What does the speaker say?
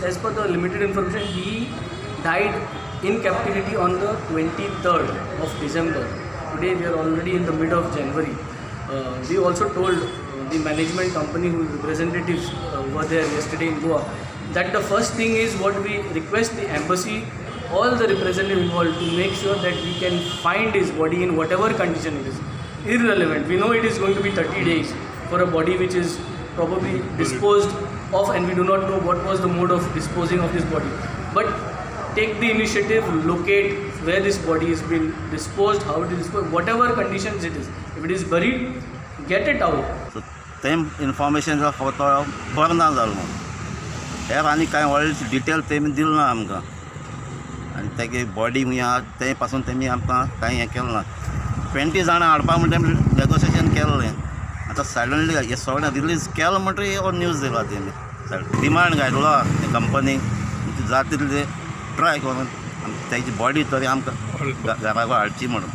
As per the limited information, he died in captivity on the 23rd of December. Today we are already in the mid of January. We also told the management company whose representatives were there yesterday in Goa that the first thing is what we request the embassy, all the representatives involved, to make sure that we can find his body in whatever condition it is. Irrelevant. We know it is going to be 30 days for a body which is probably disposed of, and we do not know what was the mode of disposing of this body. But take the initiative, locate where this body has been disposed, how it is disposed, whatever conditions it is. If it is buried, get it out. So तें information फक्त बरो ना जालो म्हणून हेर आनी कांय व्हडलें डिटेल तेमी दिलें ना आमकां. आनी तेगे बॉडी खंय आहा तें पासून तेमी आमकां कांय हें केलें ना. 20 जाणां हाडपा म्हणटा नेगोसिएशन केल्लें. आतां सडनली हें सगळें रिलीज केलें म्हणटकीर हो न्यूज दिला तेमी. डिमांड घातलो कंपनी जाता तितलें ट्राय करून तेजी बॉडी तरी आमकां घरा हाडची म्हणून.